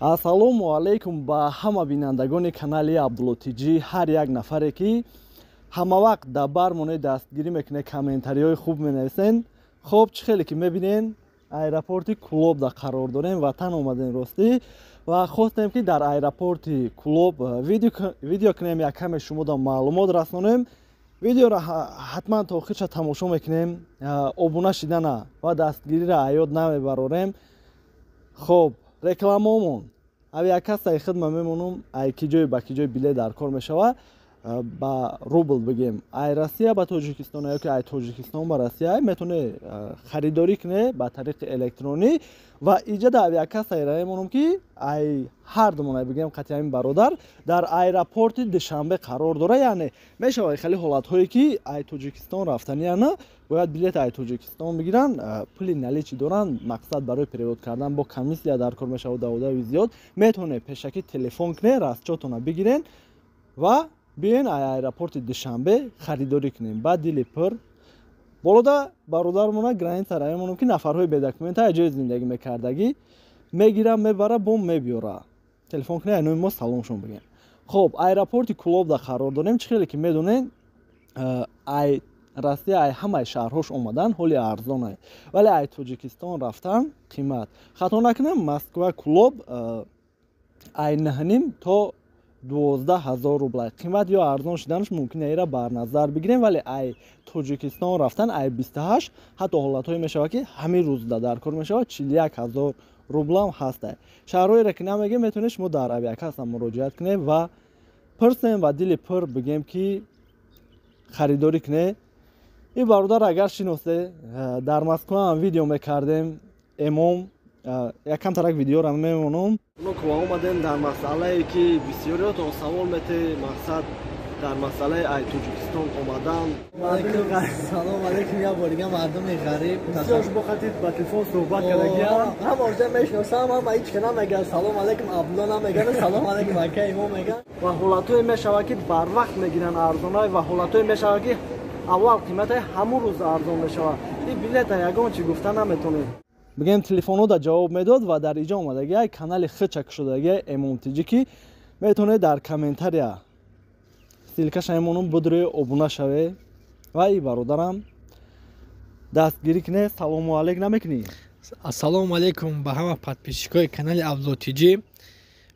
Ассалому алайкум ба ҳама бинандагони канали Абдулло Тиҷӣ, ҳар як нафаре ки ҳамавақт дар бармоне дастгирӣ мекунед, комментариҳои хуб менависен. Хоб, чӣ хеле ки мебинен, аэропорти Кулоб да қарор дорем, ватан омадем ростӣ ва хостем, ки дар аэропорти Кулоб видео кунем, як каме шумода маълумот расонем. Видеоро ҳатман то охирша тамошо мекунем, обуна шидана ва дастгириро аёд намебарорем. Хоб, рекламаомон авиакассаи хидма мемонум, ай ки ҷой ба ки ҷой билет дар кор мешава, ба рубл бигем, ай Россия ба Тоҷикистон ё ки ай Тоҷикистон ба Россия метавоне харидорӣ куне ба тариқи электронӣ. Ва иҷода авиакассаи мемонум, ки ай ҳар думона бигем, қатъи ҳамин бародар дар аэропорти Душанбе қарор дора. Яъне мешавад хеле ҳолатҳое, ки ай Тоҷикистон рафтанияна бояд билет ай Тоҷикистон бигиранд, пули наличный доранд, мақсад барои перевод кардан бо комиссия дар кор мешавад, даводави зиёд. Метавонед пешакӣ телефон кунед, расчётона бигирен ва биёен ай аэропорти Душанбе харидорӣ кунем ба дили пур. Болода бародармона граница мемонам, ки нафарҳои бедокумента ай ҷои зиндагӣ мекардагӣ мегира, мебара, бом мебиёра. Телефон кунед, айнои мо саломшон бигем. Хоб, аэропорти Кулобда қарор дорем. Чӣ хеле ки медонед, ай Россия, ай ҳамаи шаҳрҳош омадан ҳоли арзонае, вале ай Тоҷикистон рафтан қимат. Хато накунам, Москва Кулоб ай 9,5 то 12 000 рубла қимат ё арзон шуданаш мумкин, ира бар назар бигирем. Вале ай Тоҷикистон рафтан ай 28, ҳатто ҳолатҳое мешавад, ки ҳамин рӯзда дар кор мешавад, 41 000 рублам ҳаста. Шаҳрҳоеро ки намегем, метавонед шумо дар авиакасса муроҷиат кунед ва пурсем ва дили пур бигем, ки харидорӣ кунед. Ин бародар, агар шиносе, дар Москва ҳам видео мекардем, эмом якам тарак видеоро мемонам. Омадем дар масъалае, ки бисёриётон савол мете, мақсад дар масъалаи ай Тоҷикистон омадан. Салом алейкум як бор дига, мардуми ғариб. Бисёр бо хатид ба телефон суҳбат кардагиам. Ҳам орза мешиносам, ҳам ҳеч ка намеган салом алейкум Абдулло, намеган салом алейкум ака Имом меган. Ва ҳолатҳое мешавад, ки барвақт мегиранд арзонай, ва ҳолатҳое мешавад, ки аввал қиматаи ҳамун рӯз арзон мешавад. Ин билета ягон чӣ гуфта наметонем. Бигем, телефонҳо ҷавоб медод ва дар иҷо омадагиай канали хичак шудагиай Эмомтиҷӣ, ки метавонед дар комментария ссылкаша мемонам, будурӯи обуна шаве ва и бародарам дастгирӣ кунед. Салому алейк намекунӣ? Ассалому алейкум ба ҳама подписчикои канали Абдуллотиҷӣ.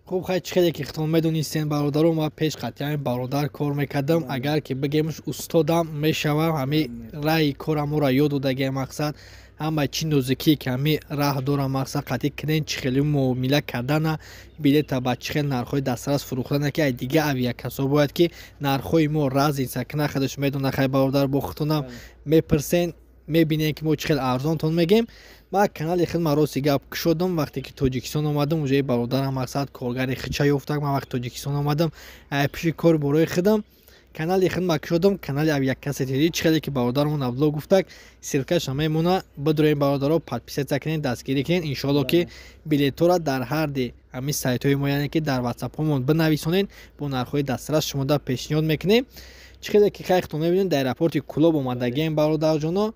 Хуб, хай, чӣ хеле ки хитон медонистен, бародаро, ма пеш қатъиян бародар кор мекардам. Агар ки бигемш, устодам мешавам. Ҳами раҳи кораморо ёд додагиам, мақсад ҳама чӣ нозикие ки ҳами раҳ дорам, мақсад қатъи клиент чӣ хеле муомила кардана, билета ба чӣ хел нархҳои дастрас фурӯхтана, ки ай дига авиакассо бояд ки нархҳои мо разница кина, худаш медона. Хай, бародар, бо худтонам мепурсен, мебинем, ки мо чӣ хел арзонтон мегем. Ма канали хидма, рости гап, кушодам вақте ки Тоҷикистон омадам. Уже бародарам, мақсад, коргари хича ёфтак. Ман вақти Тоҷикистон омадам, пиши кори борои худам канали хидма кушодам, канали Авиакасса ТВ. Чӣ хеле ки бародармон Абдулло гуфтак, ссылкаша мемона, бидуроем, бародаро, подписаться кунед, дастгирӣ кунед. Иншоалло, ки билетҳоро дар ҳарди ҳамин сайтҳои мо, яъне ки дар ватсапҳомон бинависонед, бо нархҳои дастрас шумода пешниҳод мекунем. Чӣ хеле ки хайхтон мебинед, дар аэропорти Кулоб омадагием, бародарҷоно.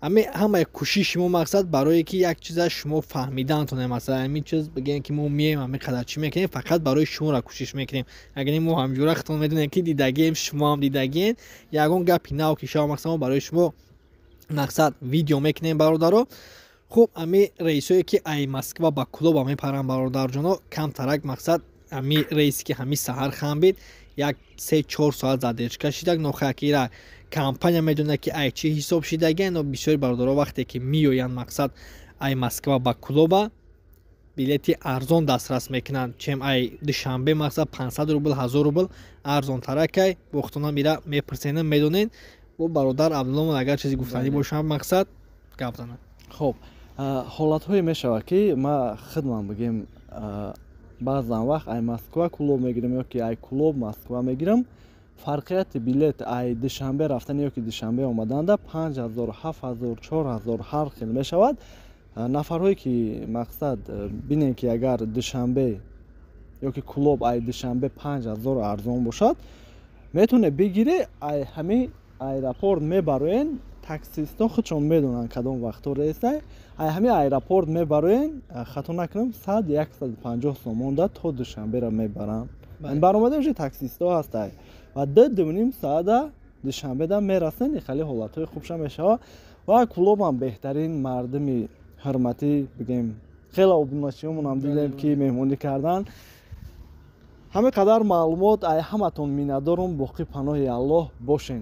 Ҳами ҳамаи кӯшиши мо, мақсад, барое ки як чиза шумо фаҳмидантоне. Масалан, ҳамин чиз бигем, ки мо меем, ҳамин қадар чӣ мекунем, фақат барои шуморо кӯшиш мекунем. Агар мо ҳамҷура, хитон медонем, ки дидагием, шумоам дидагиен, ягон гапи нав ки шава, мақсад, мо барои шумо, мақсад, видео мекунем, бародаро. Хуб, ҳами рейсое ки ай Москва ба Кулоба мепаранд, бародарҷоно, камтарак, мақсад, ҳами рейсе ки ҳами саҳар хам бид, як 3-4 соат задержка шидак. Нохакира компания медонад, ки ай чӣ ҳисоб шидагия. Но бисёри бародаро вақте ки меоянд, мақсад, ай Москва ба Кулоба билети арзон дастрас мекунанд, чем ай Душанбе, мақсад, 500 рубл, 1000 рубл арзонтаракай. Бохтона мира мепурсенам, медонед. Бо бародар Абдулломон агар чизе гуфтанӣ бошам, мақсад, гап занад. Хоб, ҳолатҳое мешавад, ки ма хидмам бигем, баъзан вақт ай Москва Кулоб мегирам ё ки ай Кулоб Москва мегирам. Фарқияти билет ай Душанбе рафтан ё ки Душанбе омаданда 5000, 7000, 4000 ҳар хел мешавад. Нафарҳое ки, мақсад, бинем, ки агар Душанбе ё ки Кулоб ай Душанбе 5000 арзон бошад, метавонед бигире, ай ҳамин аэропорт мебароен. Таксистҳо худшон медонанд, кадом вақтҳо рейсай. Ай ҳамин аэропорт мебароен, хато накунам, 100, 150 сомонда то Душанбера мебаранд. Баромада уже таксистҳо ҳастай ва 2, 2.5 соата Душанбеда мерасен. Хеле ҳолатҳои хубша мешавад ва Кӯлобам беҳтарин мардуми ҳурматӣ, бигем, хеле обуначиёмонам дидем, ки меҳмонӣ кардан. Ҳамин қадар маълумот. Ай ҳаматон миннатдорум. Боқӣ паноҳи Аллоҳ бошен.